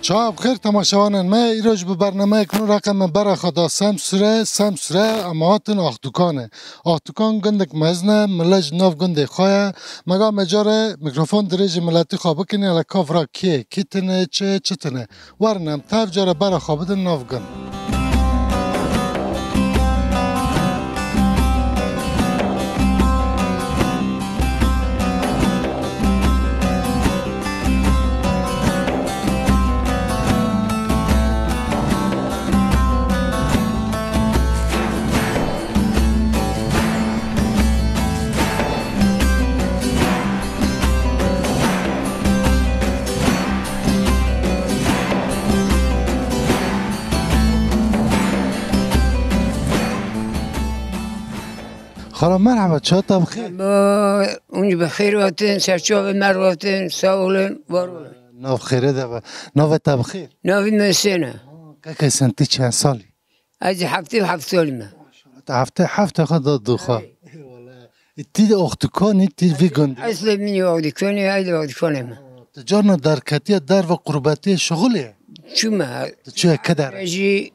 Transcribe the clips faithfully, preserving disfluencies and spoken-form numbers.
Çawa bi xêr temaşevanên me, îro ji bi bernameyek nû re qe me bera xwe da Semsûre, Semsûre em hatin Axdukanê. Axdukan gundek mezin e, millet ji nav gundê xwe ye. Me ga me carê mikrofon dirêjî miletî xwe bikin, hele ka vira kê, kî tine, çi, çi tine. Werin em tev care bera xwe bidin nav gund. Xala merhaba, çawa te bi xêr? Ba, hûn jî bi xêr hatin, serçavê me re hatin, sağ olun, var olun. Nav xêrê de be. Navê te bi xêr? Navê me Hüseyin e. Keke sen ti çend salî? Ez heftê û heft salî me. Te heftê heft xwe da dû xwe. Ê, wele. Ê, tî Axdukanî, tî vî gundî? Eslê min yê Axdukanê, aydê Axdukanê me. Tu carna derketiye derve qurbetiyê şixulê? Çûme. Tu çûye kê der? Jî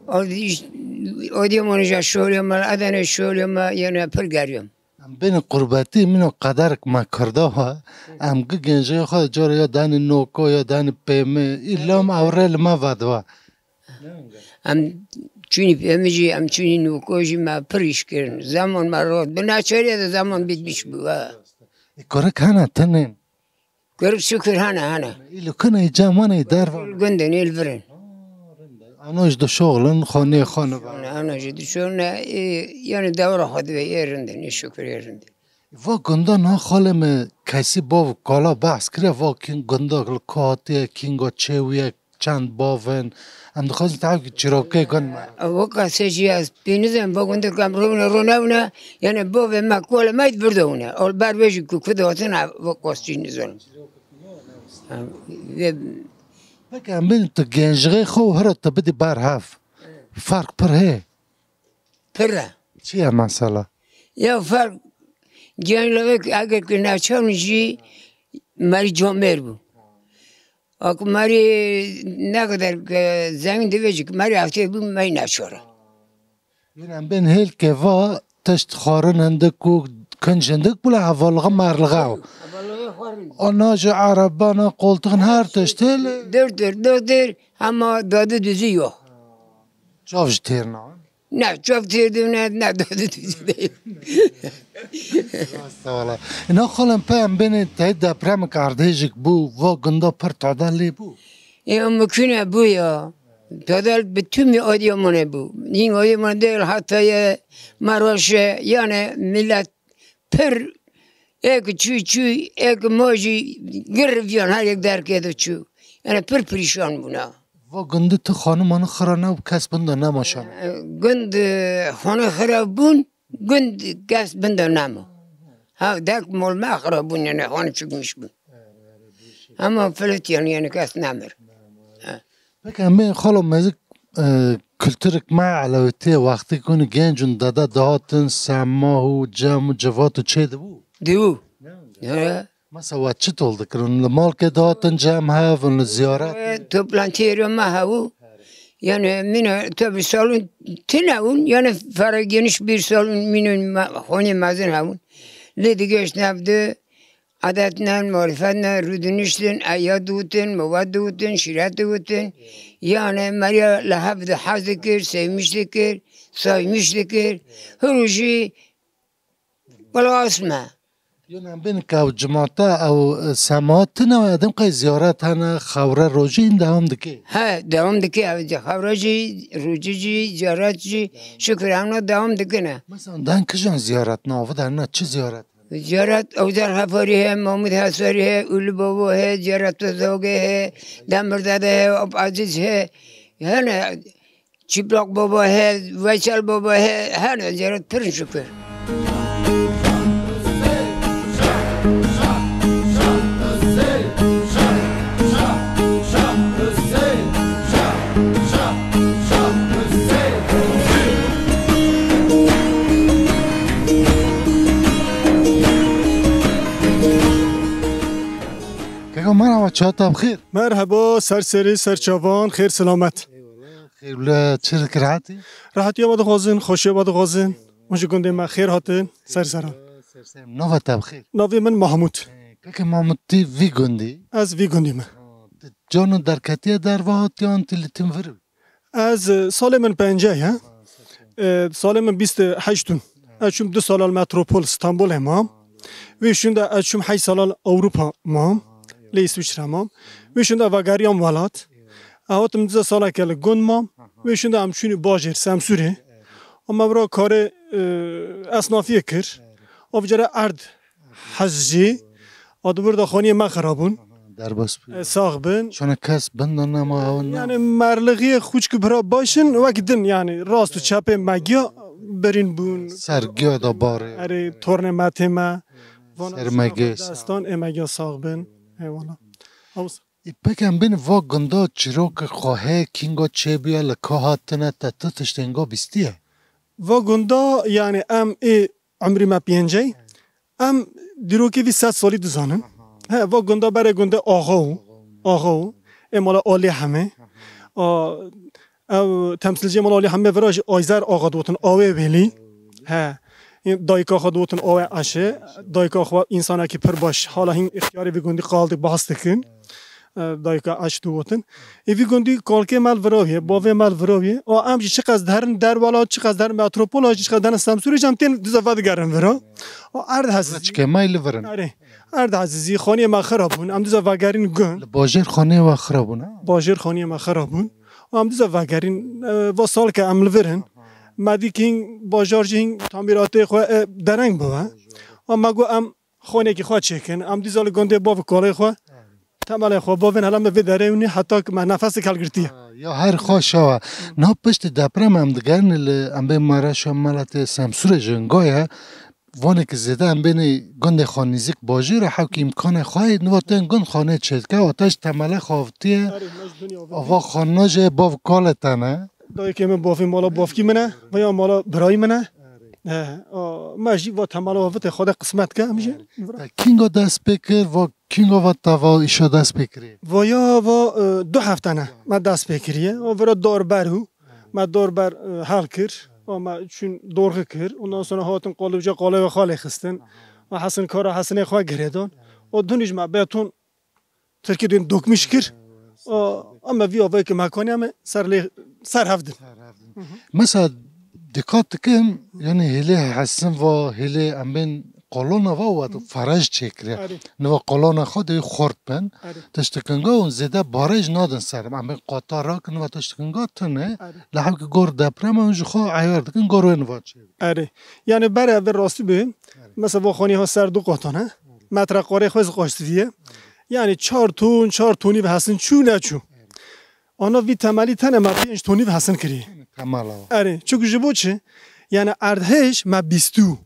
Adî-, Adıyamanê jî şoliyame, Edenê şoliyame, yani pir geriyam. Em bên qurbetî, mîna qederek me Kurda ha. Em gi gencê xwe cara ya danî noko, ya danî pêmê. Îlam ew rê li me vediwa. Em çûnî pêmê jî, em çûnî noko jî me pir îş kirin. Zeman me rot. Bi neçeriye de zeman bitmiş bû, ha. Ê, kurik hene tenên? Kurik şükür hene, hene. Î li ku ne, î cem hene, î derve? Li gundin, î li vir in. Ano ji dişoxlin, xaniyê xwe ne. Ana, ana ji dişoxlin, ê, yani dewra xwe divê, ê rindin, ê şükür ê rindin. Va gunda na xalê me kesî bav kala behs kiriye, va kîn gunda li ku hatiye, kînga çêwiye, çend bav in. Em dixwazin tevkî çîrokê gund me. Ew weka sê jî ez pê nizim, va gunda ku em rûne, rûne wine, yani bavê me, kolê me di vir de wine. Ol ber vê jî ku, ku de hatin, ev weka sê jî nizanim. Em, vê Peki em bên tu genjixê xwe û hira tu bidî ber hev. Ferq pir hê? Pir e. Çi ye mesela? Ya ferq, gençlik eger ki neçar jî merî camêr bû. Ak merî ne kadar ki zengin divê jî ki merî heftê bû, merî neçar e. Yine em bên hêlkê va tişt xwarin hindik û kinc hindik bû, lê hevalixê merlixê ew. Hevalixê xwarin. Ana ji erebana qoltixin her tişt hê lê. Dur dur, dur dur, hema dadi duzî yok. Çav ji têr na? Ne, çav têr de ne, ne dadi duzî de. Rast e wala. Îna xalem pe em bênê tey depremek erdhêjik bû, va gunda pir tadel lê bû. Ya mümkün e bû ya. Tadel bi tümü Adıyamanê bû. Nîn Adıyamanê değil, Hatayê, Maraşê, yani millet pir êk çû çû, êk ma jî gir riviyan her yek derkê de çû. Yani pir perîşan bûna. Va gundî tu xanimana xira ne û kes binda nema şana? E, gund, e, xane xira bûn, gund kes binda nema. Ha, dek mol me xira bûn, yani xane çökmüş bûn. Ama filit yani, yani kes nemir. Ha. Peki em bên xalo mezik, e, kulturek me elewêtiye wextê ku hûn genc û dede dihatin, semah û cem û civat û çê dibû? Dibû. He. Mesela we çi tol dikirin? Li malkê dihatin cem hev û li ziyaret? E, toplantiyê re me hebû. Yani mîna tabi salon tine bûn, yani ferq geniş bir salon mîna me-, xonê mezin hebûn. Lê digeştin hev de Edetnen, marifetnen, rûdiniştin, eyyad diwutin, miwet diwutin, şîret diwutin. Yani meriya li hev de hez dikir, sevmiş dikir, saymış dikir. Her rojî wela asme. Yûn em bên ke ew cimata ew, e, sema tine edim qey ziyaret hene, xewre rojî hîn dewam dike? He, dewam dike ew xewre jî, rojî jî, ziyaret jî, şükür hemna dewam dikine. Mesela den kijan ziyaret nav de hene, çi ziyaret? Ziyaret Ewzer Hefarî he, Mahmûd Hesarî he, Ulû Babo he, Ziyaret Zogê he, Demirdede he, Ap Ezîz he. Hene Çîplak Baba he, Veysel Baba he, hene ziyaret pirin şükür. Keko merhaba, çawa te bi xêr? Merhaba, ser serî, ser çavan, xêr selamet. Eyvallah, xêr bile, çi dikir hatî? Rahetiya we dixwazin, xweşiya we dixwazin. Hûn ji gundê me xêr hatin, ser seran. Ser seran. Nava te bi xêr? Navê min Mahmûd. Ee, keke Mahmûd, tu vî gundî? Ez vî gundî me. Aa, tu cano derketiye derve hatiyan, tu li tim vir? Ez, e, salê min pêncî ye. E, salê min bîst û heşt bûn. Ez çûm du sala li metropol Stenbolê mam. Wê şûn de ez çûm heşt sala li Ewropa mam. Lê Îswîçre mam. Wê şûn de vegeriyam welat. Ez hatim duza saleke li gund mam. Wê şûn de em çûnî bajêr, Semsûrê. Ama bira karê, e, esnafiyê kir. Ev care erd hez jî. A di vir de xaniyê me xirab bûn. Derbas bû. E, sax bin. Şana kes bin de nema ew ne. Yani merlixiyê xûçk bira başin wek din yani rast û çepê me giya birîn bûn. Ser giya da barê. Erê tornê me tê me. Vana Ser me giya. Destan ê me giya sax bin. Eyvallah. Ew Ê pek em bên va gunda çîroka xwe heye, kînga çêbûye, li ka hatine, te tu tiştên ga bîstiye? Va gunda, yani em ê umrî me pêncî, em dîrokê vî sed salî dizanin. He, va gunda berê gundê Axa û, Axa û, ê mala Alî Hemê. A, ew temsilciyê mala Alî Hemê vira jî Ayzer Axa digotin, Awê Wêlî. He. Dayika xwe digotin Awe Eşe. Dayika xwe însanekî pir baş. Hala hîn îxtiyarê vî gundî qal dik bahs dikin. E, dayika Eş digotin. Ê vî gundî kalkê me li viraviye, bavê me li viraviye. A em jî çiqas derin derwela, çiqas derin metropola jî, çiqas derin Semsûrê jî em tên diza vedigerin vira. A erd hez. Çike me li virin. Erê. Erd hezizî, xaniyê me xirab bûn. Em diza vegerîn gun. Li bajêr xaniyê we xirab bûn, ha? Bajêr xaniyê me xirab bûn. Em diza vegerîn, e, va salke em li vir in. Me dî ku hîn bajar jî hîn tamîratê xwe, e, dereng bibe. Em me got em xonekî xwe çêkin. Em dîza li gundê bav û kalê xwe, temelê xwe bavên hela me vê derê û nî heta ku me nefesek helgirtiye. Ya her xwe şawa. Niha piştî deprem em digerin li em bê Maraşa Meletê Semsûrê Jingaya. Vanê ki zêde em bênê gundê xwe nîzik bajêr e, hewkî îmkanê xwe heye, niva tên gund xanê çêdike, û te ji temele xwe avitiye. Erê, me ji dunya avitiye. Ava xanina jê bav kalê te ne? Dayikê min bavê mala bavkî min e, veya mala birayî min e. He, a, me jî va temela avitê, Xwedê qismet ke, em jî. Te kînga dest pê kir, va kînga va te va îşa dest pê kirî? Vaya va, e, du hefte ne, me dest pê kiriye. O vira dar ber û, me dar ber, e, hel kir. O me çûn dorxi kir. Ondan sonra hatin qalê uca qalê ve xalê xistin. O Hesin kara Hesinê xwe girêdan. O dunî ji me beton Tirkî duyên dokmiş kir. O, ama vî avayê ke me kaniye me ser lê, ser hevdin. Mesela dikkat dikim, yani hêlê Hesin va, hêlê em bên kolona va, wa feraj çêkire. Erê. Niva kolona xwe de xort bin. Erê. Tiştikinga û zêde barêj nadin ser. Em bên qata rakin, niva tiştikinga tune. Erê. Li hewki gor deprem û ji xwe eyar dikin, gor wê niva çê. Erê. Yani bere ve rastî bê. Mesela va xanî ha ser du qatan he. Metre qarê xwe zî qaştiviye. Yani çar ton, çar tonî ve Hesin çû neçû. Ana vî temelî tene me pênc tonî ve Hesin kiriye. Temel o. Erê, çuku ji bo çi? Yani erdhêj me bîstû.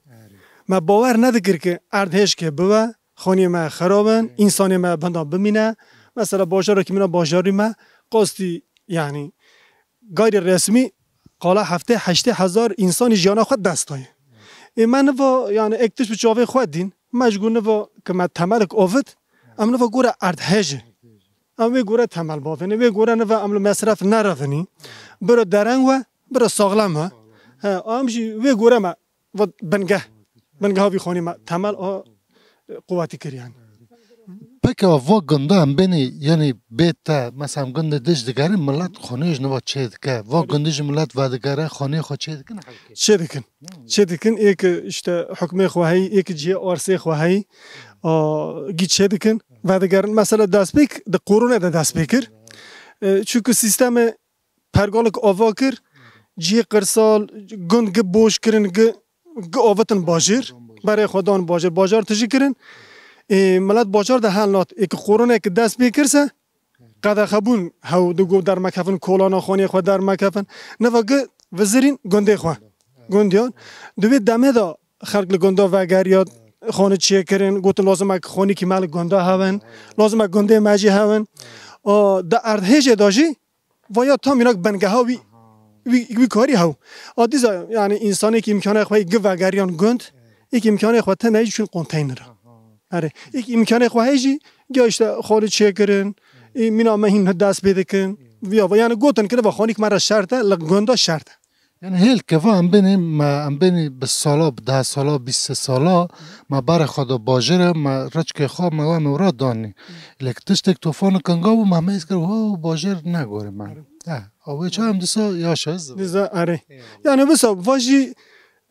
Me bawer nedikir ki erdhêj ke bibe, xaniyê me xirab in, însanê me benda bimîne. Mesela bajarekî min a bajarî me qastî, yani gayrî resmî qala heftê heştê hezar însanî jiyana xwe dest daye. Ê me niva, yani ek tişt bi çavê xwe dîn, me ji got niva ki me temelek avit, em niva gore erdhêj e. Em wê gore temel bavêne, wê gore niva em li mesref nerevinî. Bira dereng we, bira saxlem we. He, em jî wê gore me va bingeh. Bingeha vî xanî me temel a quwetî kir yani. Peki va gunda em bênî, yani bê te, mesela em gundê dij digerin, millet xanê ji niva çê dike. Va gundê ji millet vedigere, xanê xwe çê dikin, hewkê? Çê dikin. Çê dikin, ê ki işte hukmê xwe heyî, ê ki cihê arsê xwe heyî, a, gî çê dikin, vedigerin. Mesela destpêk, di korona de dest pê kir. E, çünkü sistemê pergalik ava kir, cihê qirsal, gund gi boş kirin, gi, gi avitin bajêr, berê xwe dan bajêr, bajar tijî kirin. Ê, milet bajar de hel nat, ê ki koronayê ki dest pê kir se, qedexebûn hew digo dermekevin, kolana xaniyê xwe dermekevin. Niva gi vizirîn gundê xwe. Gundiyan. Di wê demê de xelk li gunda vegeriya, xanî çêkirin, gotin lazim e ki xanîkî me li gunda hewin, lazim e gundê me jî hewin. A, di erdhêjê de jî vaya tam înak bengeha wî, wî, wî karî hew. A dîza, yani, însanê ki îmkanê xwe gi vegeriyan gund, ê ki îmkanê xwe tene jî çûn konteynera. Erê, ê ki îmkanê xwe heye jî Ya işte xalî çêkirin, ê, mîna me hîn dest pê dikin. Ya, yani gotin ki va xanîk me re şert e, li gunda şert e. Yani hêl keva em bênê, me, em bênê bi sala, bi deh sala, bîst sala, me berê xwe da bajêre, me reçkê xwe, me we me ra danî. Lê tiştek tofan kinga bû, me hemê kir, ho, bajêr negore me. He, a wê çawa em disa yaş ez. Diza, erê. Eyvallah. Yani wisa va jî,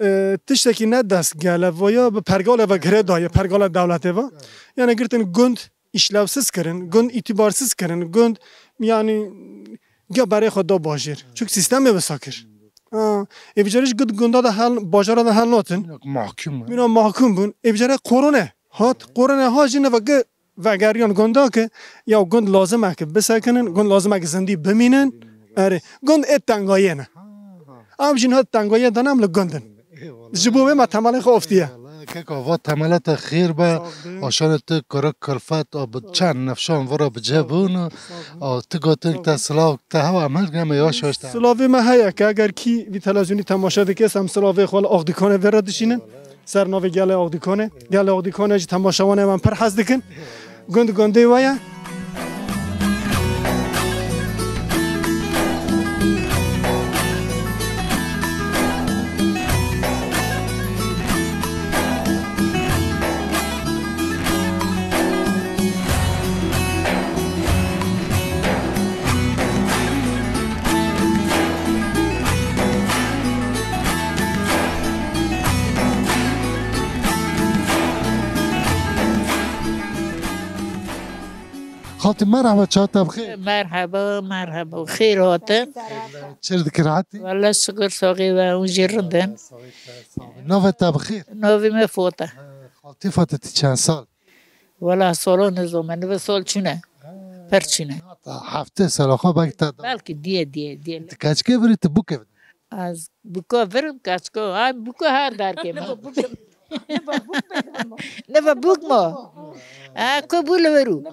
e, tiştekî ne destgele va ya bi pergale ve girê daye, pergale dewletê va. Evet. Yani girtin gund işlevsiz kirin, gund îtîbarsiz kirin, gund yani ya berê xwe da bajêr. Çünkü sistemê wisa kir. Ha, ê vîcarê jî gund, gunda da hel, bajara da hel natin. Yok, mahkum. Mîna mahkum bûn. Ê vîcarê korone hat, korone hat jî neva gi vegeriyan gunda ki ya gund lazim e ki bisekinin, gund lazim e ki zindî bimînin. Erê, gund ê tengayê ne. Em jî niha tengayê de ne, em li gund in. Eyvallah. Ji bo wê me temelê xwe oftiye. Eyvallah. Keko, va temela te xêr be. Sağ ol. Aşanê tu kara kulfet, a bi çend nefşan vira bi cih bûn. Sağ ol. A tu gotin te silav, te hewa em her geme yavaş yavaş te. Silavê me heye ki eger kî vî televizyonî temaşe dike, em silavê xwe li Axdîkanê vira dişînin. Eyvallah. Ser navê gelê Axdîkanê. Gelê Axdîkanê jî temaşevanê me pir hez dikin. Gund gundê we ye. Xaltî merhaba, çawa te bi xêr? Merhaba, merhaba. Xêr hatin. Çêr dikî, rehetî? Wele şikir, saxî ve, hûn jî rind in. Navê te bi xêr? Navê me Fota. Xaltî Fota, tu çend sal? Wela sala nizam e, nive sal çûne. Pir çûne. Heftê sala xwe belkî te da. Belkî diye, diye, diye. Tu keçikê virî, tu bûkê virî? Ez bûka virim, keçika. Ay bûka her derkê me. Niva bûk ma. Ha, ku bû li wir û.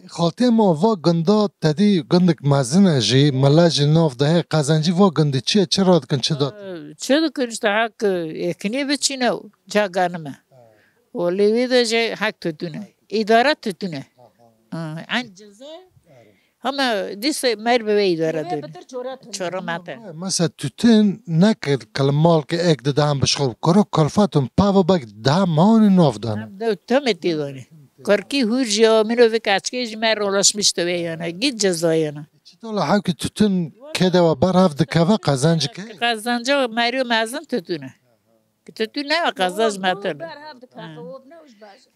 Xaltê ma va gunda te dî gundek mezin e jî, mile jî nav de heye, qezencî va gundî çi ye, çi radikin, çi dat? Çi dikin işte hek êkinê biçîne û ca ganime. Û lê wê de jî hek tutûne. Îdare tutûne. Ha, en ceza. Hema dîsa mer bi wê îdare dûne. Çora mete. Mesela tutun ne ki, ki li mal ki ek dide hem bişxul. Kuru kulfetun pava bek daha mani nav dane. Hem de temê tê dane. Kurkî hûr jî ya, mîno vê keçkê jî me rolaşmiş de wê yana. Gît ceza yana. Çitola hewkî tutun kê de wa ber hev dikeve qezenci ke? Qezenca meriyo mezin tutune. Ki tu, tu ne qezenc me tune.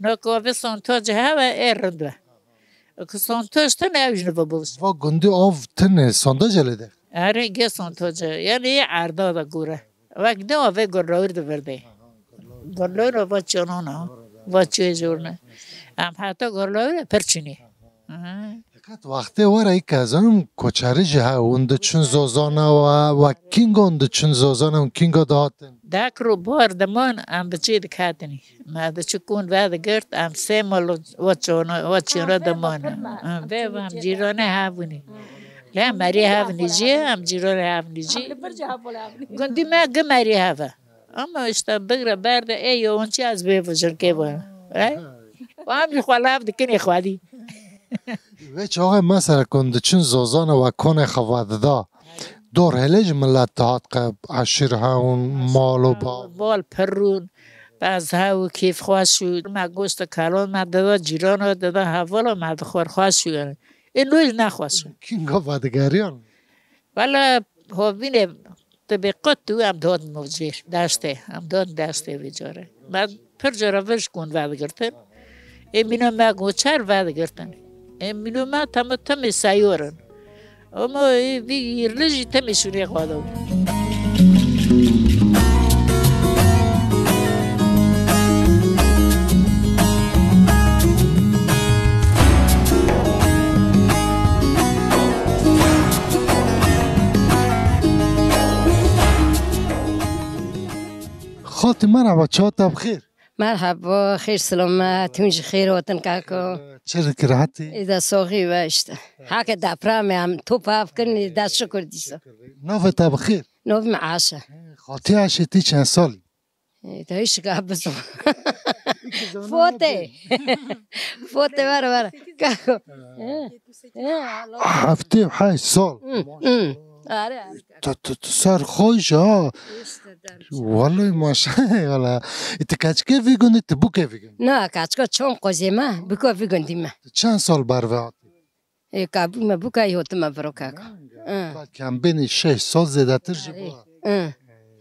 No ku vê sontoc heve ê rind be. Ki sontoc tune ew jî niva bûş. Va gundî av tune sontoc lê de. Erê gê sontoc. Yani yê erda da gore. Wek ne avê gurlawir de verde. Gurlawir va çonona. Va çê jorne. Em heta gurlawir pir çinî. Aha. Qet wextê were î ke zanim koçerî jî he, hûn diçin zozana we, we kînga hûn diçin zozana, hûn kînga dihatin? Dak ro bar diman em bi çê diketinî. Me diçi kûn vedigirt, em sê mal we çona, we çêna diman. Em vê em cîranê hev bûnî. Lê em merî hev nîjî, em cîranê hev nîjî. Gundî me gi merî hev e. Ama işte bigre berde ê yoğunçî ez bê vijin kê bana. E? Wan jî xwe lav dikin ê xwedî. Vê çaxê mesela ku hûn diçin zozana we konê xwe vedida. Dor hêlê ji milet dihat qe eşîr hewin, mal û ba. Bol pirrûn, bez hew û kêf xweş û me goşt û kelon me dida cîrana, dida hevala me dixwar xweş û. Ê nû jî nexweş û. Kînga vedigeriyan? Wele hovînê tu bê qut û em dihatin navcêr, deştê. Em dihatin deştê vê carê. Me pir cara vir ji kon vedigirtin. Ê mîna me goçer vedigirtin. Ê mîna me temê temê seyor in. Ama ê vî yirli jî temê şûnê xwe de bû. Xaltî merhaba, çawa te bi xêr? Merhaba, xêr selamet, hûn jî xêr hatin keko. Çi dikî, rehetî? Êda soxî ve işte. Heke depremê em top hev kirin, êda şukur dîsa. Navê te bi xêr? Navê me Aşe. Xaltî Aşe, tî çend salî? Ê, te hişka bizim. Fote. Fote, were, were. Kako. He, he, Allah. Heftê û heşt sal. Hı, hı. Are, are. Tu, tu, tu ser xwe jî ha. Wele maşallah. E, tu keçikê vî gundî, tu bûkê vî gundî. Na, keçika çon qozê me, bûka vî gundî me. Tu çend sal berve hatî? Ê, ka bû me bûka, yê hotime viro kaka. Hı. Belkî em bênî şeş sal zêdetir ji bo. Hı.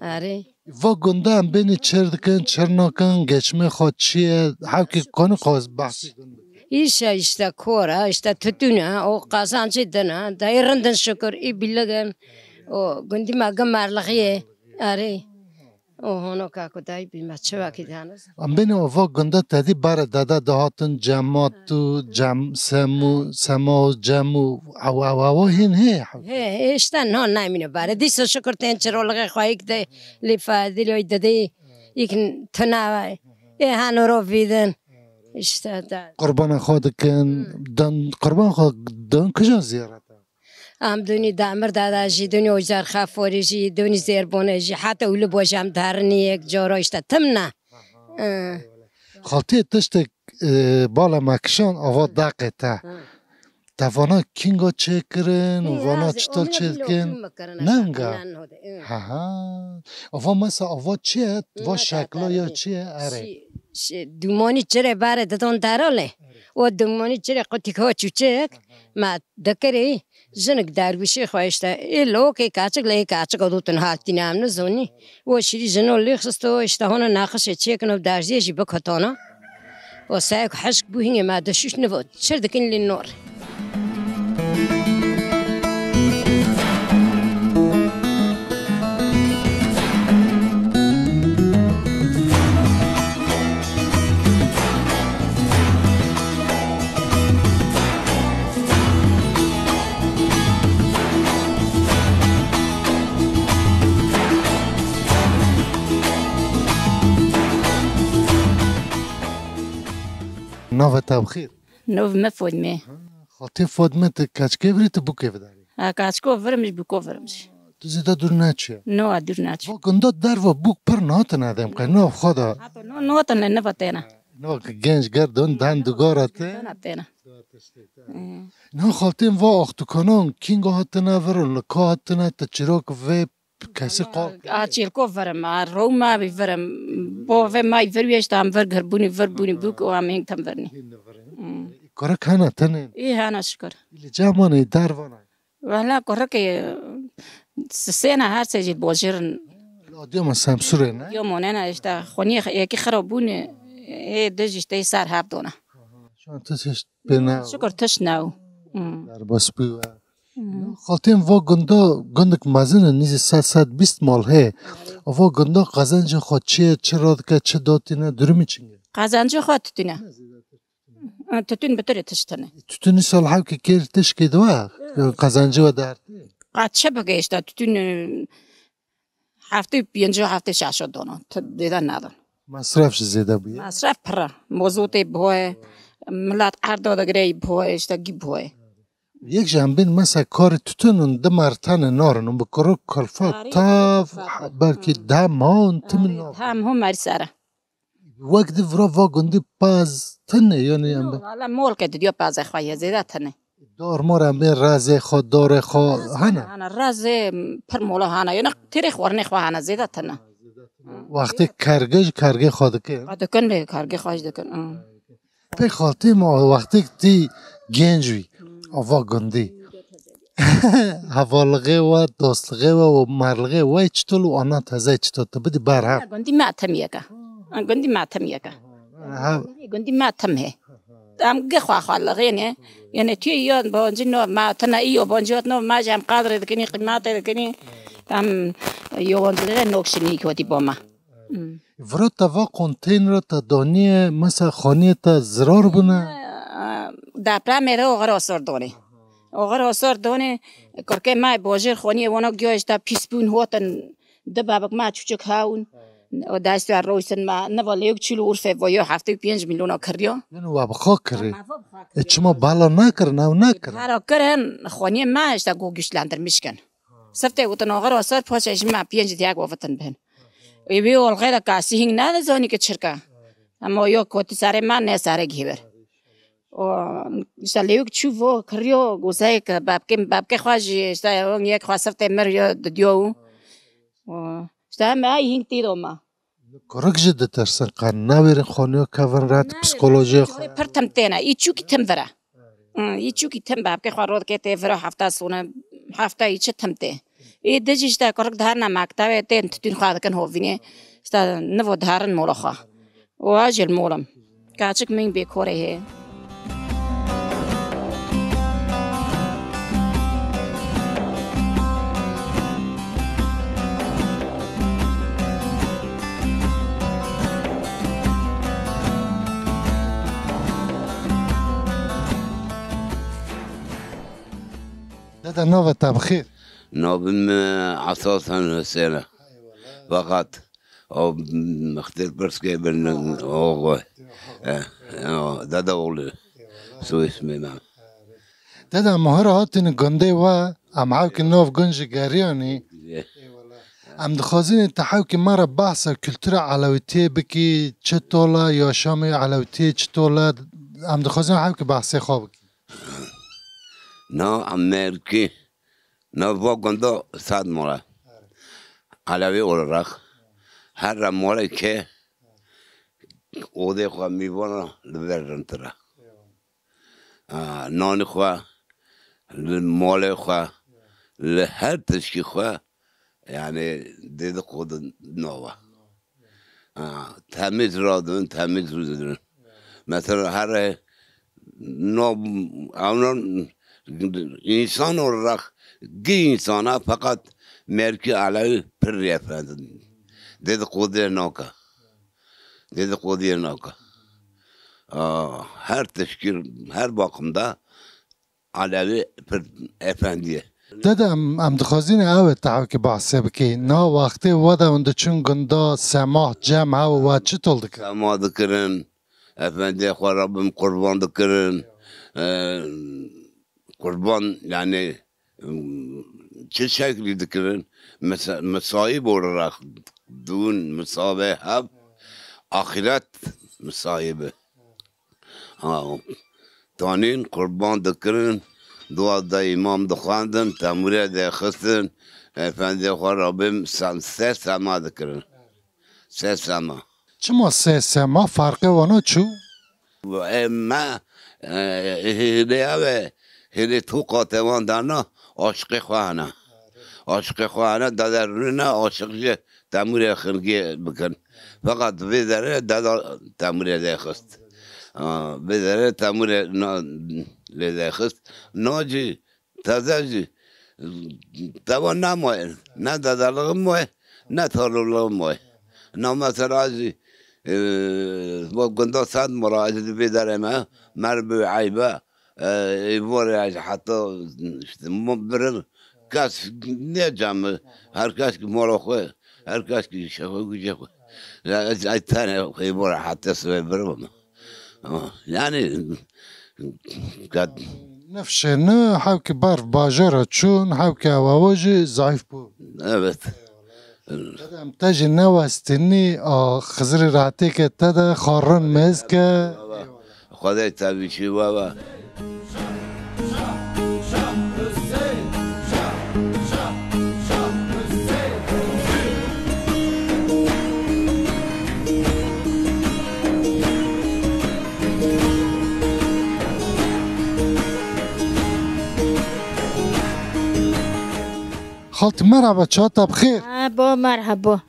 Arê. Va gunda em bênî çir dikin, çir nakin, geçimê xwe çi ye, hewkî konî xwe behsî gund bikin. Îşe, işte kor e, işte tütün e, o qazancı din e, da ê rindin şükür, ê billigin. O gundî me gim merlixiyê. Arê. O hono kako dayî bî me çi wekî dane. Em bênî ava gunda tedî bare dede dihatin cemat û cem, semu, sema û cem û ew, ew, ew hîn hê. He, işte no naymîne bare. Dîsa şükür tên çirolixê xwe yek de lê fadilê didê yek tuna ê hano ro vîdin. İşte da. Qurbana xwe dikin, dan qurban xwe dan kijan ziyarete? Am dûnî damir dada jî, dûnî ocar xaforî jî, dûnî zêrbone jî, heta û li bojam darinî yek coro işte timna. Hı. Xaltiyê tiştek, e, bala me kişan ava daqê te. Hı. Te vana kinga çêkirin û vana çital çêdikin? Nenga. Ha ha. Ava mesela ava çi ye? Va şekla ya çi ye? Erê. Dumanî çirê bare didon derole. O dumanî çirê qutik ha çûçik. Ma dikirê. Jinik derwişê xwe işte, ê lokê kaçik lê kaçik o dûtin haltîne em nizonî. O şirî jino lê xisto işte hona naqişê çêkin û derziyê jî bikotona. O sayek hişk bû hingê me de şûş nivo. Çir dikin lê nor. Navê te bi xêr? Nav me Fodme. Ha, xaltê Fodme, tu keçikê virî, tu bûkê vidarî? Ha, keçiko virim jî, bûko virim jî. Tu zêde dûr neçiye? No, dûr neçiye. Va gunda derva bûk pir nahatine dem qey, nav xwe de. Hata no, nahatine, ne vatêne. No, genç gerdon dan dugara te. Dana têne. Hmm. No, xaltên va axtukanan kinga hatine vir, li ka hatine, te çirok vê kesî qal. A çirko virim, a roma bi virim. Bo ve may vir wieşt am vir girbûnî, vir bûnî bûk û am hing tam virnî. Hmm. Kara kana tene. Ê hana şikir. Li camane dervana. Wela kurikê sisêna her sê jî bojirin. Adiyoma Semsûrê ne? Yo monena işte xweniye yekî xira bûne, ê dij işte ser hev dona. Şu an tişt pê ne? Şükür tişt ne. Hmm. Derbas bû. Hmm. Xaltên va gunda, gundek mezin e, nîzî sed, sed bîst mal hê. Va gunda qezencê xwe çi ye, çi radike, çi datîne, durumî çinge? Qezencê xwe tutîne. Ha, tütün bitirê tişt tune. Tütünî sal hewkê kêr tişkê diwa, qezencê we dertê. Qat çi bike işte tütün, e, heftê pêncî, heftê şeşo dono. Dêde nadon. Masraf jî zêde bûye. Masraf pir e. Mozotê boye, milat erdo digire boye, işte gî boye. Yek ji em bên mesa karê tütünün di mertene narin û bi kuru kulfa tav belkî deh maon timin nav. Hem hû merî sere. Wek di vira va gundî pez tune, yanî em bi- Wala mol ke didiyo pezê xwe ye, zêde tune. Dar mar em bên rezê xwe, dorê xwe hene? Hene, rezê pir mola hene. Yanî têrê xwarinê xwe hene, zêde tune. Wextê kergê ji kergê xwe dike? Xwe dikin lê kergê xwe jî dikin. Pê xaltê me wextêk tî genc wî, ava gundî. Hevalixê we, dostlixê we û merlixê we çitor û ana teze çitor tu bidî ber hev? Gundî me tim yeke. Gundî me tim yeke. Gundî me tim he. Em gi xwe xwe lixêne. Yanî tu yo boncî no me tine î yo boncî no me jî em qadrê dikinî, qîmetê dikinî. Em yo boncî nok şinî kotî bo me. Hmm. Vira te va konteynera te daniye, mesela xaniyê te zirar bûne? Depremê re oxir osor donê. Oxir osor donê, kurkê me bojêr xaniyê wana giya işte pîs bûn hotin, di bebik me çûçik hewin. O dest we roysin me, ne va lêk çîl û urfê va yo heftê û pênc milyona kiriya. Yanî we bi xwe kirê? E, çima bala nekirin, ew nekirin? Hera kirin, xaniyê me işte go güçlendirmiş kin. Sifte gotin oxir osor poçe ji me pênc diyak ovitin bin. Ê wê olxê de kasî hîn nedizanî ki çirka. Ama yok koti sare ma ne sare gihiver. O işte lewik çu vo kırıyor, gozayek babke, babke xwa jî işte on yek xwa sifte mir yo didiyo u. O işte hem ay hing tî doma. Kurik jî ditirsin, qan naverin xoniyo kevin ret psikolojiya xwe. Pir tim têne, î çûkî tim vira. Hı, î çûkî tim babke xwe rod ke tê vira hafta sona, hafta î çi tim tê. Ê di jî işte kurik diherine mektebê tên titûn xwe dikin hovînê. İşte nivo diherin mola xwe. Û ez jî li molim. Kaçik min bê korê hê. Dede nava te bi xêr. Navê min Esa Sen Husên e. Eyvallah. Fakat o mixtêr pirs ke bin oğlu. Eh, o, dede oğlu. Eyvallah. Soy ismi ben. Dede, em hira hatîne gundê we, em hewkî nav gund jî geriyanî. Eyvallah. Em dixwazînê te hewkî me re behsa kultura Elewîtiyê bikî, çi tola, yaşamê Elewîtiyê çi tola, em dixwazîn hewkî behsê xwe bikî. Na merkî, na va gunda sed mala. Elewî olarak her re mala ke odê xwe mîvana li ver rintira. Ha, nanê xwe, li malê xwe, li her tişkî xwe, yani dê diqodin nava. Ha, temiz radin, temiz rûdin. Mesela here no, evnan insan olarak gi insana fakat merkî Elewî pir efendin. Dê diqodê naka. Dê diqodê naka. Aa, her tişkî, her bakımda Elewî pir efendiye. Dede, em, em dixwazîne ew ê te hewkî behsê bikî. Na wextê we de hûn diçûn gunda semah, cem hew we çi tol dikir? Sema dikirin, efendiyê xwe re bim qurban dikirin. Ee, qurban, yani, çi şeklî dikirin? Misa-, misayib olarak dûn, misabe hev, axiret misayibi. Ha, tanîn qurban dikirin, dua da îmam dixwendin, temûrê dêxistin, efendê xwe rabim sem-, sê sema dikirin. Sê sema. Çima sê sema? Farqê wana çi? E, me, e, hêlê ev e, hêlê tu qatê wan dana, aşiqê xwe hene. Aşiqê xwe hene, dede rûne, aşiq jî temûrê xingê bikin. Feqet vê derê deda temûrê dêxist. Ha, vê derê temûrê na-, lê dêxist. Na jî, teze jî, teva nemaye. Ne dedelixim waye, ne talolixim waye. Na mesela jî, e, va gunda sed mala ez li vê derê me, mer bi eybe, e, êvarê ez heta, işte, min birin, kes ne cem, her kes ki mala xwe, her kes ki şefe guje xwe. Ya ez, ez tane êvarê heta sibê birim. Ama yani, kat- Nifşê ne hewkî ber bajara çûn, hewkî ewawa jî zayıf bû. Evet. Em te jî newestinî, a, Xizirê rehetê ke te de xwe rin mêz ke. Xwedê te bîşî baba. Xaltî merhaba, çawa te bi xêr? Ha, bo merhaba.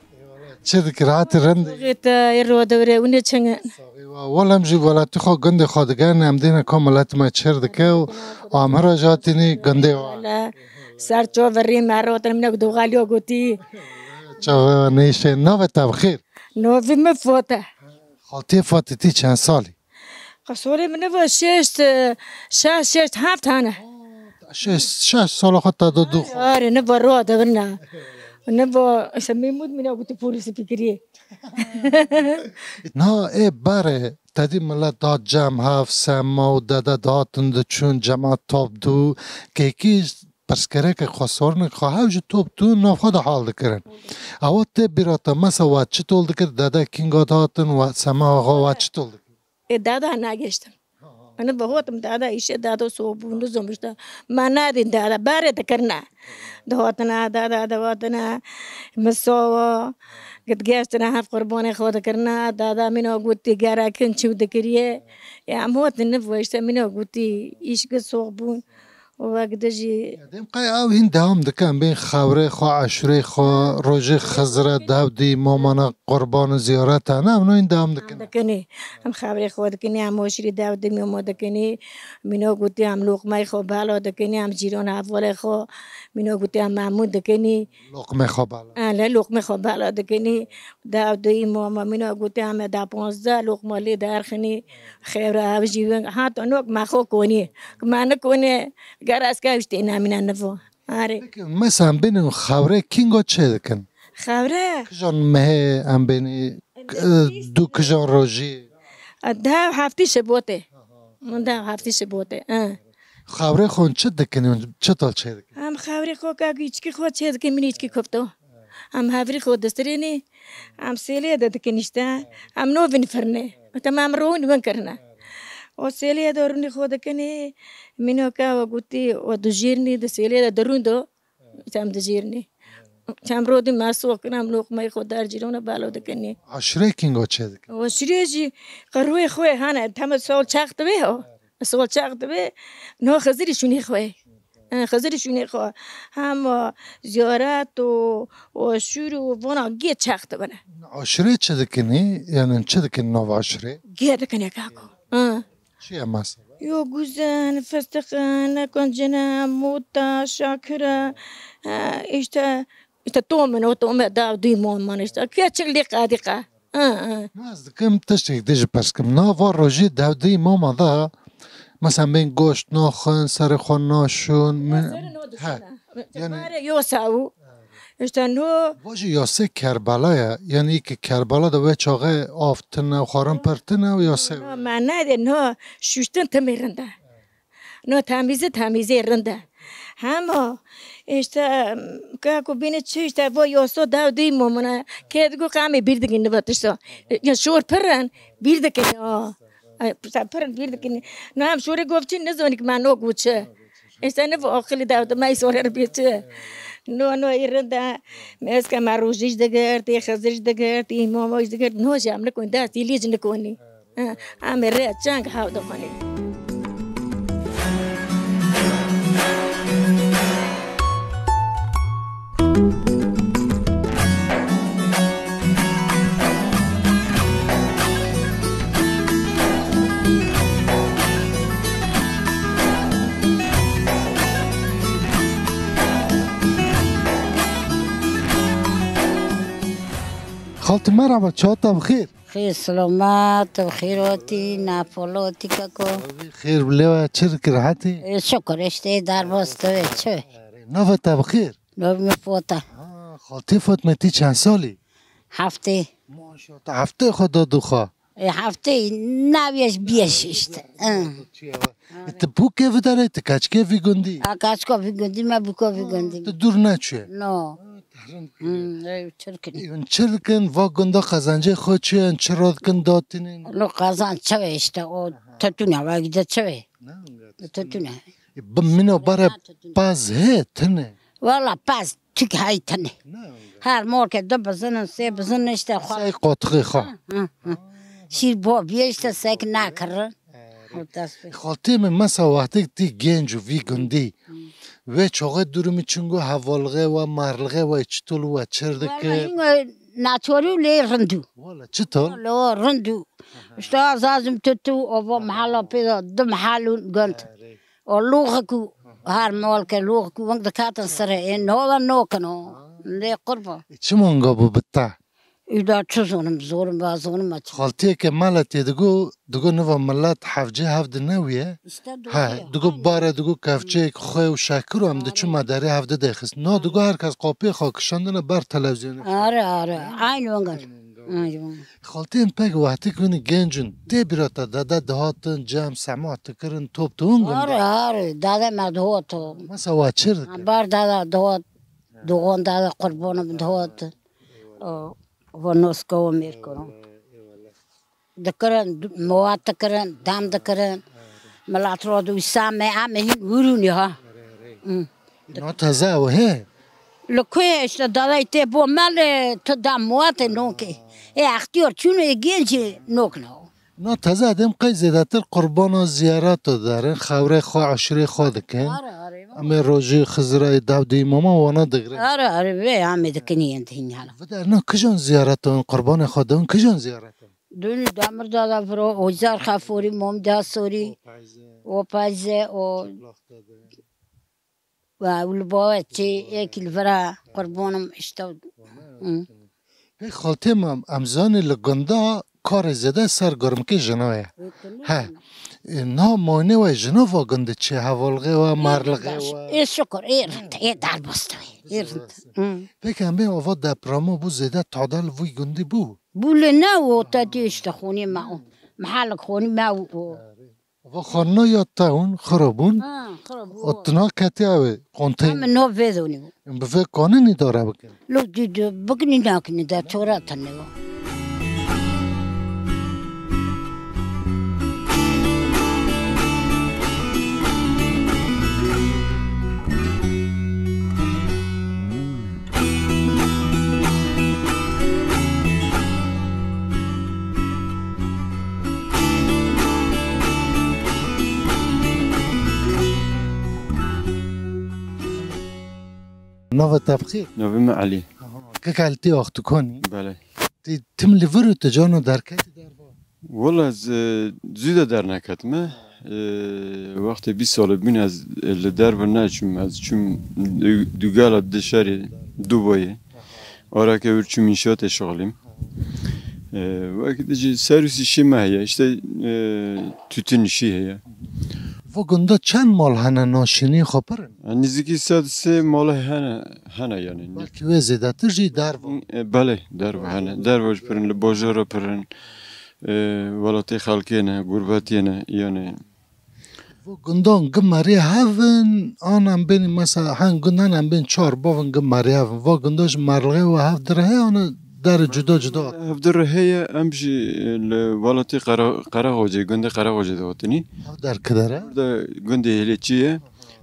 Çi dikir, hatî rind? Saxî te, ê ro dewrê, hûn ê çi ne? Saxî wa. Wele em jî welatî xwe, gundê xwe digerin, em dîne ka milet me çêr dike û em hira jî hatînî gundê we. Wele, ser çav verî me re, hatin min nek doxaliya gotî. Çavê we neyşe, navê te bi xêr? Navê min Fate. Xaltiyê Fate, tî çend salî? Qesorê min niva şeş, şeş, şeş, heft hene. Şeş, şeş sala xwe te da dû xwe. Are, niva ro de birna. Niva, işte, Mehmûd min a gotî polîsî fikirî. Na, ê berê, te dî milet da cem hev, sema û dede dihatin diçûn, cemaat top dû. Kekî pirsgirêkek xwe, sorunekî xwe hev ji top tu nav xwe de hal dikirin. Ewa tê bîra te, mesela we çi tol dikir, dede kînga dihatin, we sema xwe we çi tol dikir? Ê dada negeştin. Min bi hotim dada, îşê dada soğ bû, nizom işte. Me nedîn dada, berê dikirine. Dihatine, dada dihatine, min sawa. Gid geştine hev qurbanê xwe dikirine. Dada mîna gotî gerek hin çû dikiriye. Ya em hotin niv işte mîna gotî, îş gid soğ bûn. Û wek di jî. Dem qey ew hîn dewam dikin, bên xewrê xwe, eşrê xwe, rojê Xizire, dev dî, mamana qurban û ziyareta, ne, em hîn dewam dikin. Dikinî. Em xewrê xwe dikinî, em hoşrî dev dî, mama dikinî. Mîna gotî em loqmey xwe bela dikinî, em cîran hevalê xwe. Mîna gotî em memû dikinî. Loqmê xwe bela. E, le loqmê xwe bela dikinî. Dev dî, mama mîna gotî em e da ponzdeh loqma lê derxinî. Xewra ev jî win, hata nok me xwe konî. Me nikonê, ger ez ke ew jî tê nemîne nivo. Arê. Peki, mesela em bênin xewrê kîngo çê dikin? Xewre? Kijan mehê em bênî, e, du kijan rojî? Dev heftî şibotê. Min dev heftî şibotê, e. Xewrê xwe çi dikin, çi tal çê dikin? Em xewrê xwe ka gîçkî xwe çê dikin, min îçkî kufto. Em hevrî xwe distirênî, em sêlê de dikin işte. Em novin firnê. Tamam, em rûn win kirine. O sêlê de rûnî xwe dikinî, mînoka we gotî, we dijîrnî, di sêlê de dirûn do, em dijîrnî. Çem rodî me sokin, em loqmeyê xwe der cîrona belo dikinî. Aşirê kîngo çê dikin? O şirê jî qirûyê xwe hene, teme sol çax dibe o. Sol çax dibe, no Xizirî şûnê xwe. E, Xizirî şûnê xwe. Hema ziyaret û, û şûr û vana gê çax dibine. Aşirê çi dikinî? Yani çi dikin nav aşirê? Gê dikinê kako. E. Çi ye mesela? Yo guzen, fistiqin, nekuncine, mûta, şakire, e, işte, işte tomin, o tome dav dî mon man işte. Keçik lîqa dîqa. Hı, hı. Ez dikim tiştek dê ji pirs kim. Nava rojê dewdeyî mama da, mesela bên goşt naxin, serê xwe naşûn, mi-, serê no he. Dişûne. Yani bare yosa û. İşte no. Vajî yasê Kerbela ya. Yani ki Kerbela da ve çaxê av tine, xwarin pir tine û yasê. No, me nede, no, şuştin timê rinde. No temîzî, temîzî rind e. Hema, işte, ka ku bîne çi işte, vo yoso dew dî momine. Kê digo qamê bîr dikin niva tişta. Ya şor pir in, bîr dikin ya. Ay, pir in bîr dikin. No hem şorê gov çi nizonî ki me no gu çi. İşte niva aqilî dew di me sorer bî çi. No, no, î rind e. Eske me rojî jî digirt, ê Xizir jî digirt, ê Mamo jî digirt. No jî em nikon dest, î lî jî nikonî. Em ê rê çeng hev dixwînin. Xaltî merhaba, çawa te bi xêr? Xêr, silamet, bi xêr hatî, nefal hatî keko. Xêr, bi lê we çi dikir, rehetî? Ê, şukur, işte, derbas tu wê, çi wê? Nava te bi xêr? Navê min Fota. Ha, xaltê Fatme, tî çend salî? Heftê. Maşallah, te heftê xwe da dû xwe. Ê, heftê, navê ji bîye jî işte. Hı. Ê, tu bûkê vî derê, tu keçikê vî gundî? A, keçika vî gundî me, bûka vî gundî. Tu dûr neçûye? No. Hmm, ey, çirkin. Ê, hûn çi dikin, va gunda qezencê xwe çi ye, çi radikin datînin? Lo qezenc çi ve işte, o titûn e, ve gide çi ve? Ne, titûn e. Ê, bi mîna bare pez hê, tine? Wala pez, tük hey tine. Ne, her morke du bizinin, sê bizinin işte xwe. Sey qotixê xwe. Hı, hı, hı. Şîr bo bîye işte sek nakirin. Xaltê min, mesa wextek tî genc û vî gundî, wê çaxê durumî çingo hevalixê we, merlixê we, çitul we çir dike? Wala, hingo naçorî û lê rindû. Wala, çitul? Wala, rindû. İşte azazim tutu, o bo mehela pê de, du mehelûn gund. O loxikû, her malke loxikû, weng dikatin sire, ê nova nokin o. Lê qurba. Ê, çi manga bû bi te? Îda çi zonim, zorim, va zonim ma çi. Xaltiyeke mele tê digo, digo niva milet hevcê hev di newiye. İşte doğru. He, digo bare, digo kevçeyek xwe û şekir û em diçû me derê hev di dexist. No digo her kes qapiyê xwe kişandine ber televizyonê. Are, are. Aynı ongan. Eywa. Xaltên pek wextî ku hûn genc in, tê bîra te dede dihatin, cem, sema dikirin, top tu hûn gund? Are, are, dede me dihat. Mesa wa çi dikir? Bar dede dihat, dogan dede qurbanim dihat. O, va noska wa mêr kirin. Dikirin, mowat dikirin, dem dikirin. Milet ra dû same, em hîn hûrûnî ha. Hı. No teze ew he? Li ku ye işte, dadayî tê bo me li tu dem mowatê nokê. Ê extiyar çûn ê gencî nokna. No teze dem qey zêdetir qurbana ziyareta derin, xewrê xwe, eşirê xwe dikin. Are, are. Em ê rojî Xizirayê dawdî mama wana digrin. Are, are, vê em ê dikin yên hîn hala. Vider no kijan ziyareta win, qurbanê xwe dewin kijan ziyareta? Dûnî Demirdağ da viro, Ocar Xeforî, Momda Sorî, Opayze, o Ve ew li bawe çê yekî li vira qurbanim işte. Hı. Pê xaltê me, em zanî li gunda karê zêde ser gormikê jina ye. He. E, niha mayne we jina va gundê çi? Hevalixê we, merlixê we? Ê şukur, ê rind, ê derbas de, ê rind. Hı. Peki em bê ava deprema bû zêde tadel vî gundî bû? Bû lê ne o te dî işte xonî me o. Mehelik xonî me o. Va xanina ya te hûn xirabûn. Ha, xirabûn. O tina ketiya wê konteyner. Em no vê donî. Em bi vê kanin îdare bikin. Lo dî dî bikinî nakinî de çora tane wa. Navê te bi xêr? Navê min Elî. Aha, kek Elî, tê axtukanî? Belê. Tê tim li vir û tu cana derketî derva? Wela ez, e, zû de derneketime. E, wextê bîst salî bûn ez, e, li derve neçûm. Ez çûm du-, dugala di şerê Dubayê. Arake wir çûm înşaatê şixulîm. E, wekî de jî serwîs îşê me heye. İşte, e, tütün işi heye. Vo gunda çend mal hene naşînî xwe pir in? E, nêzîkî sed sê mala hene, hene yani. Belkî wê zêdetir jî derve. E, belê, derve hene. Derve jî pir in, li bajara pir in. E, welatê xelkê ne, gurbetiyê ne, yani. Vo gundan gi merê hev in, an em bên mesela hen gund hene em bên çar bav in gi merê hev in. Vo gunda ji merlixê we hev dirihê, an derê cuda cuda? Hev dirihê ye, em jî li welatê Qere-, Qerexocê, gundê Qerexocê de hatinî. Hev der kidere? Burada gundê Hêlêçî ye.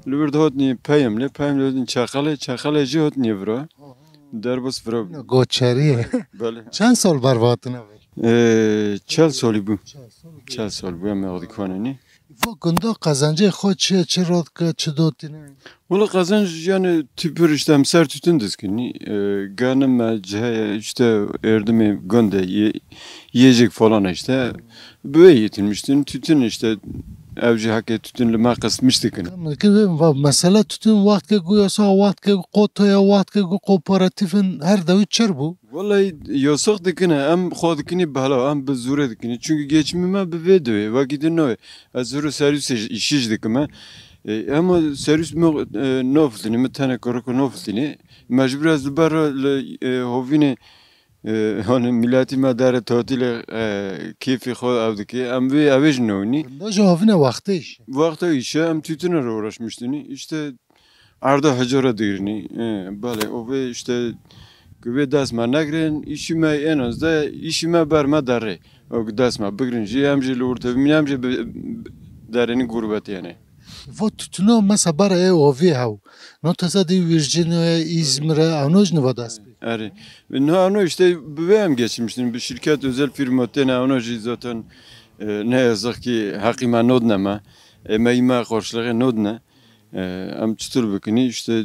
Li wir de hatinî Peyemlê, Peyemlê hatinî Çeqelê, Çeqelê jî hatinî vira. Derbas vira. Goçerî ye. Belê. Çend sal berva hatine vir? Ee, çel salî bû. Çel salî bû. Çel sal bû em axdî kanenî. Vo gunda qezencê xwe çi ye, çi radike, çi dotîne? Wala qezenc yani tüpür işte em ser tütün diskinî. Ee, ganim me ciheye işte erdimê gunde ye, yiyecek falan işte. Bi wê yetinmiştin. Tütün işte ev jî heke tütün li me qismiş dikin. Min ki va mesela tütün wextke ku yasa, wextke ku kotoya, wextke ku kooperatifin her dewî çir bû. Wallahî yasax dikine, em xwe dikinî bela, em bi zorê dikinî. Çünkü geçimî me bi vê diwê, wekî din nayê. Ez zor û serwîsê jî, îşî jî dikime. E, hema serwîs me, e, nafiltinî, min tenê kuriko nafiltinî. Mecbûr ez li ber li, e, hovînê, e, hani miletî me dere tatîlê, e, kêfî xwe ew dike. Em vê, ew ê jî newînî. Baş hovîne wextê îşe. Wexta îşe em tütüne re uğraşmıştînî. İşte Erda hicora digirinî. E, belê, o vê işte ku vê dest me negirin, îşî me en az de, îşî me ber me derê. O ku dest me bigirin jî, em jî li orta bimîne, em jî bi, bi derênî gurbetiyene. Vo tutuna mesa bara ê ovî hew. No teze dî Virginiye, İzmir'e, ano jî niva dest pê. Erê. No, ano işte bi vê em geçmiştin. Bir şirket, özel firma têne, ano jî zaten, e, ne yazık ki heqî me nodne me. E, me î me qarşılığı nodne. E, em çitur bikinî, işte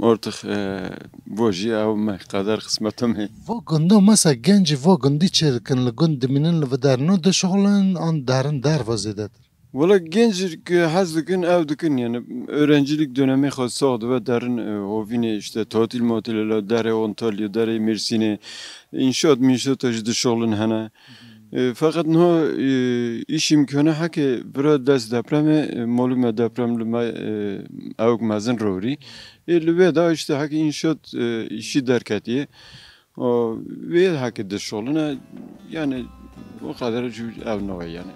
artık, e, vo jî ew me, qeder qismeta me. Vo gunda mesa gencî vo gundî çê dikin, li gund dimînin, li viderino dişixulin an derin derva zêdetir? Wala genc ki hez dikin, ew dikin, yani öğrencilik dönemi xwe sax dibe derin, e, hovînê, işte tatil matil la derê Antalya, derê Mêrsînê, înşaat mînşaata jî dişixulin hene. E, feqet niha, e, îş îmkanê heke bira dest depremê, e, malûm e deprem li me, e, ewk mezin rorî. E, li vê de işte heke înşaat, e, îşî derketiye. O, wê heke dişoline, yani, o kadar jû ev navê, yani.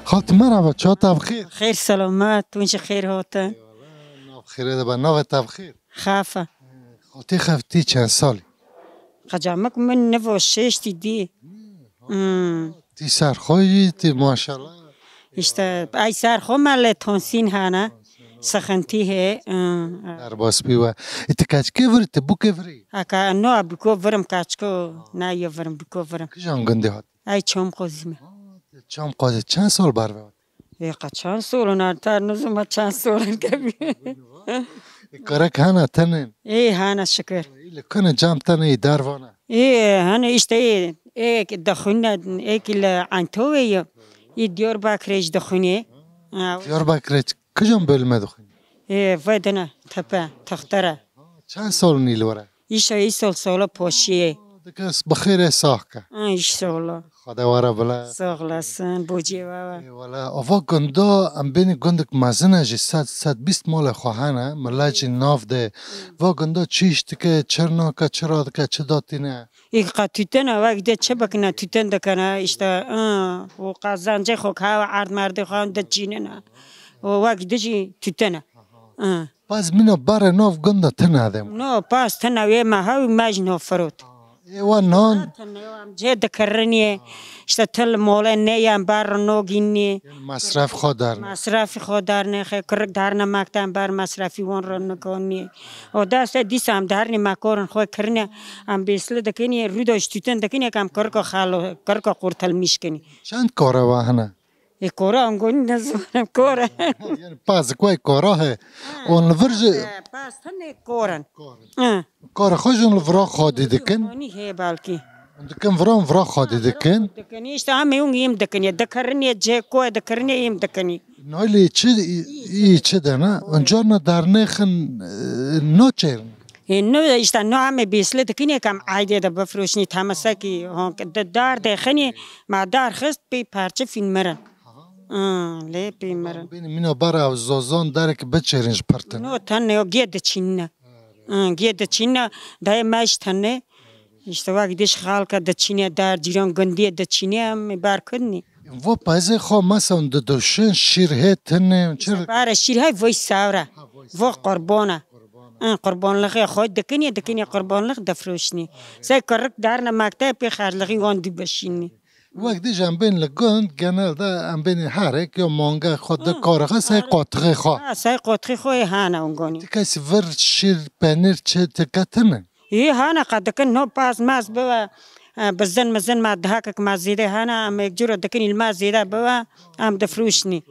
Xaltî merhaba, çawa te bi xêr? Xêr selamet, hûn jî xêr hatin. Eyvallah, nav xêrê de be, navê te bi xêr? Xefe. Xaltî Xef, tî çend salî? Qecamik min nivo şêştî dî. Hmm. Tî serxwe yî, tî maşallah. İşte ay serxwe me lê tonsîn hene. Sıkıntı he. Hmm. Derbas bî we. E, ti keçikê virî, ti bûkê virî? Aka no bûko virim keçiko. Ne ye virim bûko virim. Kijan gundê hat? Ay Çamqozî me. Çamqozî çend sal berve hat? Ê, qe çend sal in, ta nizûma çend sal in kevî. Ê, kerek hene tenên? Ê, hene şikir. Ê, li kune cem tenê ê dervana? Ê, hene işte ê, ê dixwîne, ê ki li Eyntovê ye. Ê Diyarbekirê jî dixwîne. Ha. Diyarbekirê ç-, kijan bölüme dixwîne? Ê, vê dine, tepe, textere. Çend sal in ê li were? Îşa îsol solo poşiyê. Dikes bi xêrê sax ke. Ha, inşallah. Xwedê we re bile. Sağ olasın, bocê we. Ê, wele, ava gunda em bênî gundek mezin e jî, sed, sed bîst malê xwe hene, milet jî nav de. Va gunda çi îş dike, çi nake, çi radike, çi datîne? Ê, qe tütene, wek de çi bikine, tüten dikene, işte, ı, o qazancê xwe, kawa erd merdê xwe de çînine. O wek de jî tütene. Ih. Pez mîna berê nav gunda tune de. No, pez tune wê me hew me jî no firot. Ê, we nan. Tune em cê dikirinê. İşte til mole ne yan ber no gînê. Mesref xwe derne. Mesrefî xwe derne, xe kirik derne mekten ber mesrefî wan re nikonê. O deste dîsa em dernê me korin xwe kirine. Em bêsli dikinê, rûda ji tüten dikinê, em kiriko xalo, kiriko qurtilmîş kinê. Çend kore we hene? Ê, kora angonî nezivanim, kora. Yani pez ku kora he. Ha, on li vir jî. E, pez tenê koran. Koran. Ha. Kora xwe jî li vira xwedî dikin. Angonî he belkî. Dikin vira, vira xwedî dikin. Dikin, işte em ê yim dikin, ya dikirin, ya cê ku dikirin, ya yim dikin. Naylê çi, iyi çi dene? Onca na dernexin, e, no çêrin. Ê, no, işte, no em ê bêsli dikin, yekam aydê de bifroşnî, temesekî, hon, de dar de xinî, ma dar xist, pê parçe fîn mirin. Aha. Hı, lê pê mirin. Bênî mîna bara zozon derek biçêrin ji pirtin. No, tenê o gê diçînine. Hı, gê diçînine, dayê me ji tenê. İşte wek diş xalka diçîne dar, cîran gundiyê diçîne, em ê bar kudnî. Vo pezê xwe mesela diduşin, şîr hê tinê, çi? Bare şîr hay voy savra. Vo qurbana. Qurbana. Hı, qurbanlixê xwe dikinê, dikinê qurbanlix difroşnî. Sey kirik darne mekteb pê xerclixî wan dû beşînî. Wek dij em bên li gund, genelde em bên herek ya manga xwe di kara xwe, sey qotixê xwe. Ha, sey qotixê xwe hane ongonî. Ti kes vir şîr, penîr çi ti ketine? Yê hane qedikin, no paz maz bibe, e, bizin mizin ma dihakik ma zêde hane, em yek curo dikin, îl ma zêde bibe, em difroşnî.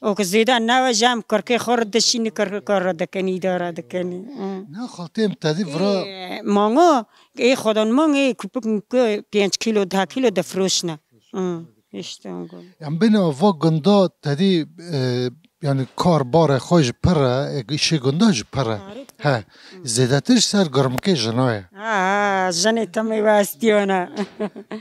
O ki zêde newe, ji em kirkê xwe re dişînî, kirkê xwe re dikin, îdare dikin. Hı. Na xaltê em tedî vira. Ê, mango, ê xwedan mang, ê kupik mupik pênc kîlo, deh kîlo difroşne. Hı, işte ongon. Em bêne va gunda tedî, e, yani kar barê xwe ji pir e, e, îşê gunda ji pir e. He. Zêdetir ji ser girmikê jina ye. Ha, ha, jinê temê westiyona.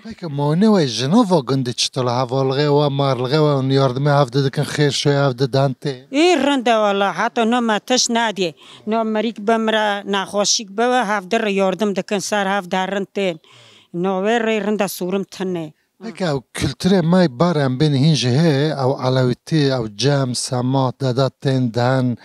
Peki, ma ne we jina va gundê çito li hevalixê we, marlixê we, hûn yardimê hev didikin, xêr şoyê hev didan tê? Ê, rind e wala, heta no me tiş nadê. No merîk bimre, nexweşîk bibe, hev dir yardim dikin, ser hev derin tên. No wê rê rind e sûrim tinê. Peki ew kulturê me bar em bên hîn jî heye, ew elewîtî, ew cem, sema, deda tên den,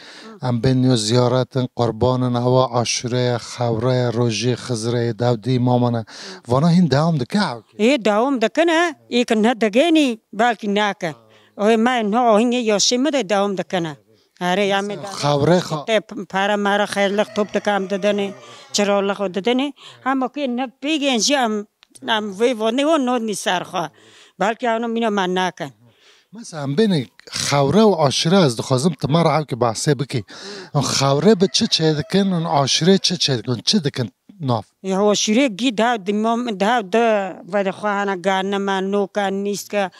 em bên yo ziyaret in, qurban in, ewa aşure ye, xewre ye, rojî, xizre ye, dewdî, mamane. Vana hîn dewam dike ew? Ê, dewam dikine, ê ki ne digenî, belkî nake. Oy me no hîn yê yaşê me de dewam dikine. Erê, ya me de xewre xa- te p-, para mara xeyrlik top dike em didinê, çirolix o didinê. Hema ki ne pêgên jî em Em vê vonê o nodnî ser xwe. Belkî ano mîna me nakin. Mesela em bêne xewre û aşîre, ez dixwazim tu me re hewkê behsê bikî. Xewre bi çi çêdikin û aşîrê çi çêdikin? Çi dikin nav? Ya aşîrê gî dev dimam, dev de vede xwe hene ganime, noke, nîske,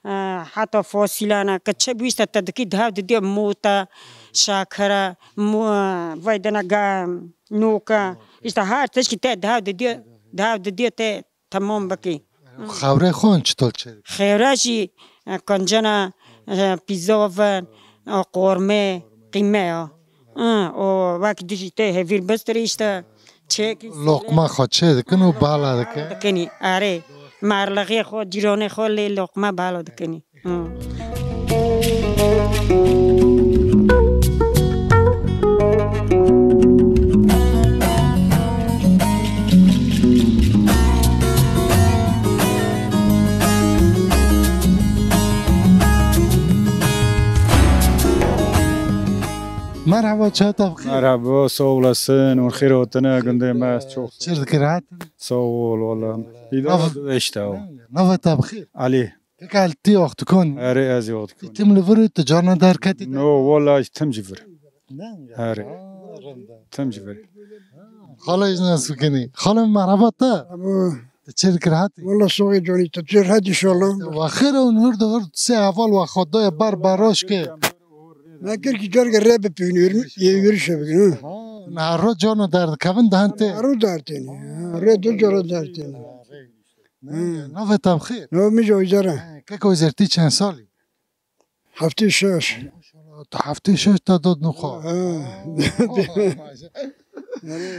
e, heta fasîlane ke çi bîste te dikî dev didiye mota, şakere, mo-, e, vay dene ga-, noke. Îşte her tişkî te dev didiye, dev didiye te temam bikî. Xewrê xwe hûn çitol çêdikin? Xewre jî, e, kincina, e, pîzov in, e, qormê, qîme ya. E, û wek dijî tê hevîr bistirî işte, çêkî. Loqma xwe çêdikin û bala dikin. Dikinî, erê. Merlixê xwe, cîranê xwe lê loqma bala dikinî. Merhaba, çawa te bi xêr? Merhaba, sağ olasın. Hûn xêr hatine, gundê me çok. Çi dikir hat? Sağ ol, valla. Nav- Îdare işte o. Nava te bi xêr? Ali. Keka li tî oxtikon. Erê, ez ê oxtikon. Tî tim li vir û tu carna derketî? No, wala, tim ji vir. Erê. Tim ji vir. Xala jî nas bikinî. Xala merhaba te. Abo. Tu çi dikir hatî? Wala soxê canî tu çi hat inşallah. Wa xêr û hurd hurd sê heval wa xwe doye bar baroş ke. Me kir ki carge rê bipînî, yê yürüyüşe bikin, ha. Ha, niha ro carna derdikevin dihen tê. Ro dertêne. Ha, rê du cara dertêne. Ne, navê te bi xêr? Navê min jî Oyzer e. He, kek Oyzer, tî çend salî? Heftê şeş. Maşallah, tu heftê şeş te dot nixwe. Ha.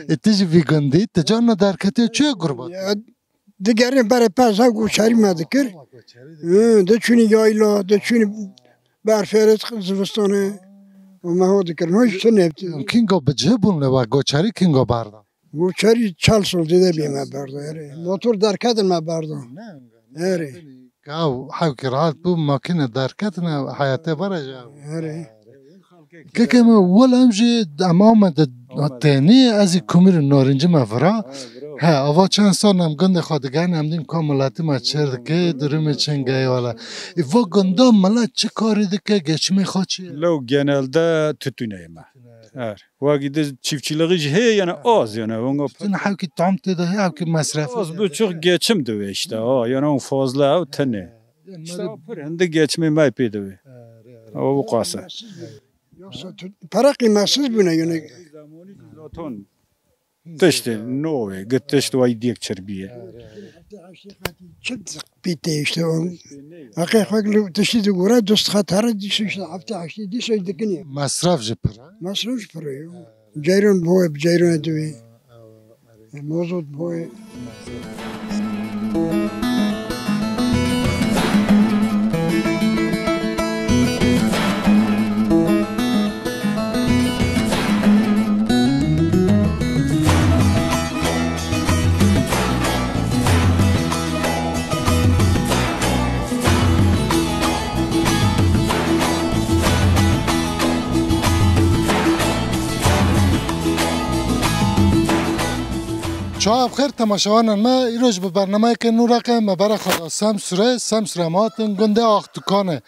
E, tu ji vî gundî, tu carna derketê çi ye gurbat? Ya, digerin berê pez ha goçerî me dikir. Hı, diçûnî yayla, diçûnî berfêrê zivistanê. Û me ho dikir. Ho işte ne? Kingo bi cih bûn le wa goçerî kingo berda? Goçerî çel sol dide bî me berda, erê. Motor derketin me berda. Erê. Gav hewkî rahat bû, makine derketine heyetê bere ji. Erê. Keke me, wela em jî em Amed de tenî, ez ê kumîr û narinci me vira. He, ava çend sal em gundê xwe digerin, em dîn ka miletî me çêr dike, durumê çengeyê wela. Î va gunda milet çi karî dike, geçimê xwe çi ye? Lew genelde tütüne yeme. Her. Wagî de çiftçiliği jî heye, yani az yani. Onga Tütün hewkî tam tê de heye, hewkî mesrefî. Az buçuk geçim dibe işte. Ha, yani on fazla ev tene. İşte o pir hindi geçimê me pê dibe. O bu kasa. Yoksa tu-, para kıymetsiz buna yani. Zamanı zaten tiştê nowê, git tişt way diyek çirbiye. Çi pîtê işte o. Aqê xwe li tiştî digore, dost xwe tare dîsa işte hafta heştê dîsa dikinê. Masraf jî pir e. Masraf jî pir e. Ceyran boye, bi ceyran dibe. Mozot boye. Çawa bi xêr temaşevanên me, îroj bi bernameyeke nû re ke me bere xwe da Semsûrê, Semsûrê me hatin gundê Axtukanê.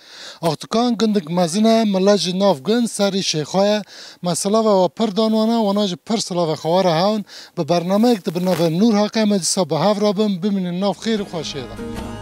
Axtukan gundek mezin e, mile ji nav gund serî şêxwa ye. Me silava we pir dan wana, wana jî pir silavê xwe we re hewn. Bi bernameyek di bi navê Nûr Haqê me dîsa bi hev re bin, bimînin nav xêr û xweşiyê de.